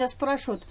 Спрашивают,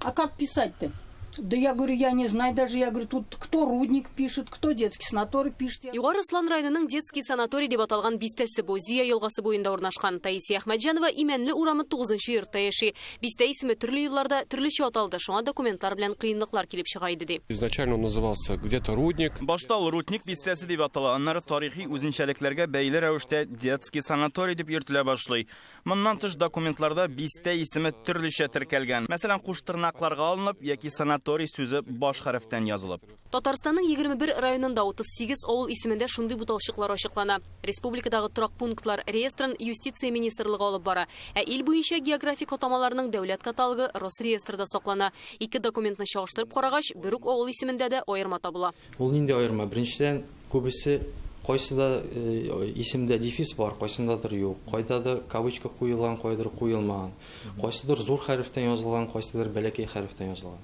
а как писать-то? Да я говорю, я не знаю даже, я говорю, тут кто Рудник пишет, кто детский санаторий пишет. Югары Ослан районының Детский санаторий дип аталган бистәсе бу. Зөя елгасы буенда урнашкан. Таисия Әхмәтҗанова Имәнле урамы 9 нчы йортта яши. Бистә исеме төрле елларда төрлечә аталды, шуңа документлар белән кыенлыклар килеп чыга иде, ди. Изначально он назывался где-то Рудник. Башта ул Рудник бистәсе дип атала, аннары тарихи үзенчәлекләргә бәйле рәвештә Детский санаторий дип йөртелә башлый. Моннан тыш, документларда бистә исеме төрлечә теркәлгән. Мәсәлән, куштырнакларга алынып яки санаторий сүзе баш хәрефтән язылып. Татарстанның 21 районында 38 авыл исемендә шундый буталчыклар ачыклана. Республикадагы торак пунктлар реестрын Юстиция министрлыгы алып бара. Ә ил буенча географик атамаларның дәүләт каталогы Росреестрда саклана. Ике документны чагыштырып карагач, бер үк авыл исемендә дә аерма табыла. Ул нинди аерма? Беренчедән, күбесе кайсыда исемдә дефис бар, кайсындадыр юк. Кайдадыр кавычка куелган, кайдадыр куелмаган. Кайсыдыр зур хәрефтән язылган, кайсыдыр бәләкәй хәрефтән язылган.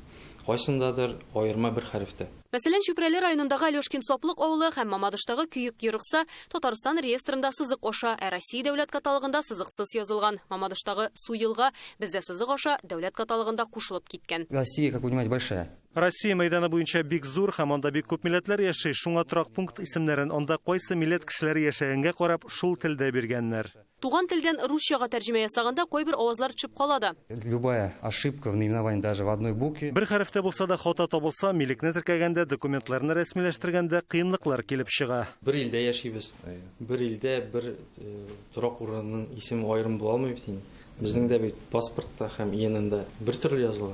Кайсындадыр аерма бер хәрефтә. Мәсәлән, Чүпрәле районындагы Алешкин Саплык авылы һәм Мамадыштагы Көек Ерыкса Татарстан реестрында сызык аша, ә Россия дәүләт каталогында сызыксыз язылган. Мамадыштагы Суелга бездә сызык аша, дәүләт каталогында кушылып киткән. Россия, как вы понимаете, большая. Россия мәйданы буенча бик зур һәм анда бик күп милләтләр яши, шуңа торак пункт исемнәрен анда кайсы милләт кешеләре яшәгәнгә карап, шул телдә биргәннәр. Туган телдән русчага тәрҗемә ясаганда кайбер авазлар төшеп кала да. Любая ошибка в наименовании даже в одной букве. Бер хәрефтә булса да хата табылса, милекне теркәгәндә, документларны рәсмиләштергәндә кыенлыклар килеп чыга. Бер илдә яшибез. Бер илдә бер торак урынының исеме аерым була алмый бит инде. Безнең дә бит паспортта һәм ИННда бер төрле языла.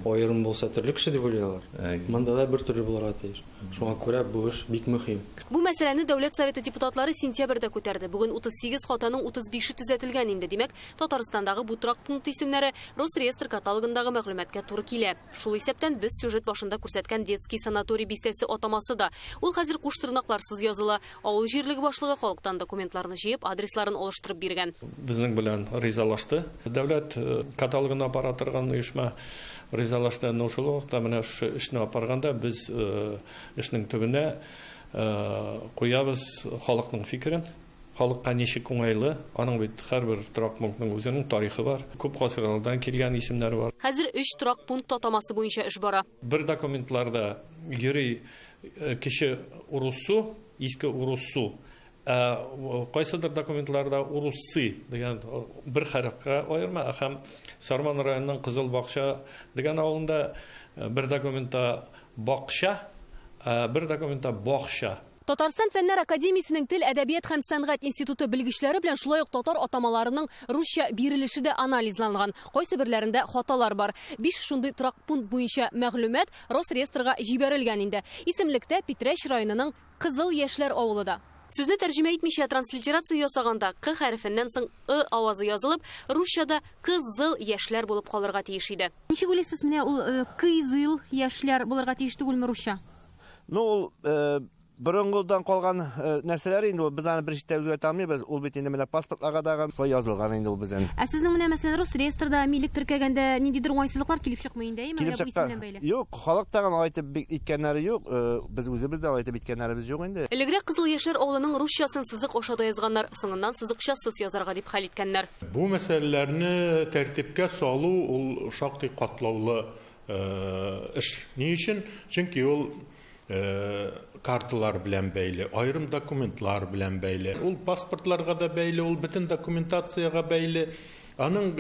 Аерым булса төрле кеше дип уйлыйлар. Монда да бер төрле булырга тиеш. Шуңа күрә бу эш бик мөһим. Бу мәсьәләне Дәүләт Советы депутатлары сентябрьдә күтәрде. Бүген 38 хатаның 35-е төзәтелгән инде. Димәк, Татарстандагы бу торак пункт исемнәре Росреестр каталогындагы мәгълүматка туры килә. Шул исәптән без сюжет башында күрсәткән Детский санаторий бистәсе атамасы да. Ул хәзер куш тырнакларсыз языла. Авыл җирлеге башлыгы халыктан документларны җыеп, адресларын алыштырып биргән. Безнең белән ризалашты. Дәүләт каталогына бара торган оешма ризалашты. Но шул вакытта менә шушы эшне апарганда без эшнең төбенә куябыз халыкның фикерен. Халыкка ничек уңайлы, аның бит һәрбер торак пунктның үзенең тарихы бар, күп гасырлардан килгән исемнәре бар. Хәзер өч торак пункт атамасы буенча эш бара. Бер документларда йөри Кече Уруссу, Иске Уруссу, ә кайсыдыр документларда Уруссы дигән бер хәрефкә аерма, һәм Сарман районының Кызыл Бакча дигән авылында бер документта Бакча, ә бер документта Бакча. Татарстан Фәннәр академиясенең Тел, әдәбият һәм сәнгать институты белгечләре белән шулай ук татар атамаларының русча бирелеше дә анализланган. Кайсыберләрендә хаталар бар. Биш шундый торак пункт буенча мәгълүмат Росреестрга җибәрелгән инде. Исемлектә Питрәч районының Кызыл Яшьләр авылы да. Сүзне тәрҗемә итмичә транслитерация ясаганда, к хәрефеннән соң ы авазы язылып, русчада кы-зыл яшьләр булып калырга тиеш иде. Ничек уйлыйсыз, менә ул кыйзыйл яшьләр булырга тиеш түгелме русча? Ну, ул борынгыдан калган нәрсәләр инде ул, без аны берничек тә үзгәртә алмыйбыз. Ул бит инде менә паспортларга дагы шулай язылган инде ул безнең. Ә сезнең менә, мәсәлән, Росреестрда милек теркәгәндә ниндидер уңайсызлыклар килеп чыкмый инде, әйеме, Килеп менә бу чыккан. исемнән бәйле? Юк, халык тагын алай итеп бик иткәннәре юк. Без үзебез дә алай итеп иткәннәребез юк инде. Элегрәк Кызыл Яшьләр авылының русчасын сызык аша да язганнар, соңыннан сызыкчасыз язарга дип хәл иткәннәр. Бу мәсьәләләрне тәртипкә салу ул шактый катлаулы эш. Ни өчен? Чөнки ул карталар белән бәйле, аерым документлар белән бәйле. Ул паспортларга да бәйле, ул бөтен документациягә бәйле. Аның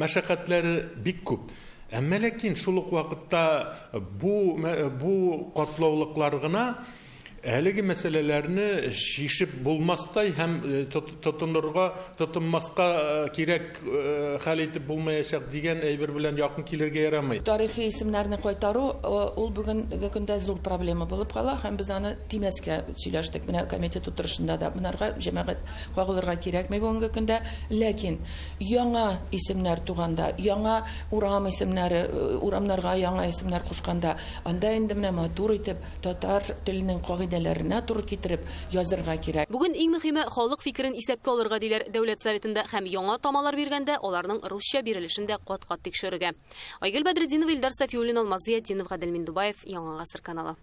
мәшәкатьләре бик күп. Әмма ләкин шул ук вакытта бу бу катлаулыклар гына Әлеге мәсьәләләрне чишеп булмастай һәм тотынырга, тотынмаска кирәк, хәл итеп булмаячак дигән әйбер белән якын килергә ярамый. Тарихи исемнәрне кайтару, ул бүгенге көндә зур проблема булып кала һәм без аны тимәскә сөйләштек. Менә комитет утырышында да монарга җәмәгать кагылырга кирәкми бүгенге көндә. Ләкин яңа исемнәр туганда, яңа урам исемнәре, урамнарга яңа исемнәр кушканда, анда инде менә матур итеп, Татар теленең кагыйдәләренә туры китереп язырга кирәк. Бүген иң мөһиме, халык фикерен исәпкә алырга, диләр Дәүләт Советында һәм яңа атамалар биргәндә аларның русча бирелешен дә кат-кат тикшерергә. Айгөл Бәдретдинова, Илдар Сафиуллин, Алмаз Зыятдинов, Гадел Миндубаев, Яңа Гасыр каналы.